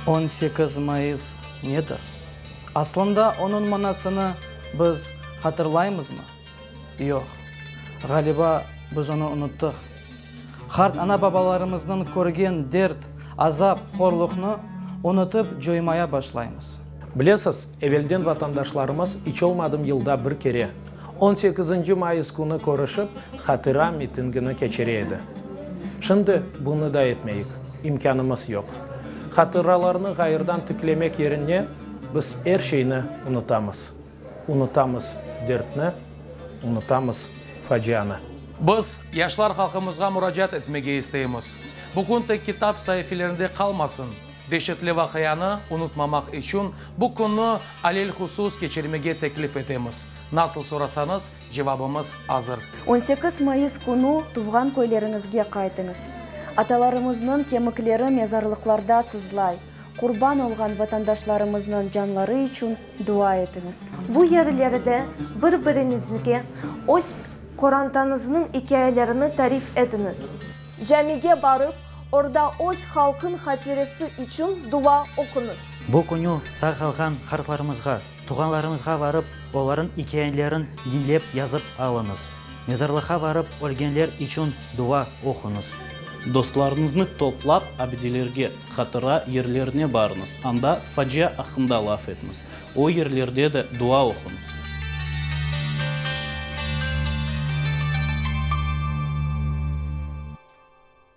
18 mayıs nedir? Aslında onıñ manasını biz hatırlaymızmı? Yoq. Ğaliba, biz onı unuttıq. Qart ana-babalarımıznıñ körgen dert, azap, horluqnı unutıp coymaya başlaymız. Bilesiz, evelden vatandaşlarımız iç olmadım yılda bir kere, on sekizinci mayıs künü körüşip, hatıra mitingini keçire edi. Şimdi bunı da etmeyik, imkânımız yoq. Hatıralarnı ğayırdan tiklemek yerine biz er şeyni unutamız. Unutamız dertni, unutamız facianı. Biz, yaşlar halqımızğa muracaat etmege isteymiz. Bu kün tek kitap saifelerinde qalmasın. Deşetli vaqianı unutmamaq içün bu künni alelhusus keçirmege teklif etemiz. Nasıl sorasañız, cevabımız azır. 18 mayıs künü tuvğan köyleriñizge qaytıñız. Atalarımıznıñ kemikleri mezarlıqlarda sızlay. Qurban olğan vatandaşlarımıznıñ canları içün dua etiñiz. Bu yerlerde bir-biriñizge öz qorantañıznıñ ikâyelerini tarif etiñiz. Camige barıp, orda öz halqıñ hatiresi içün dua oquñız. Bu künü sağ qalğan qartlarımızğa, tuvğanlarımızğa varıp, olarıñ ikâyelerin diñlep yazıp alıñız. Mezarlıqqa varıp, ölgenler içün dua oquñız. Dostlarıñıznı toplap, abidelerge, hatıra yerlerine barıñız, anda facia aqqında laf etiñiz, o yerlerde de dua oquñız.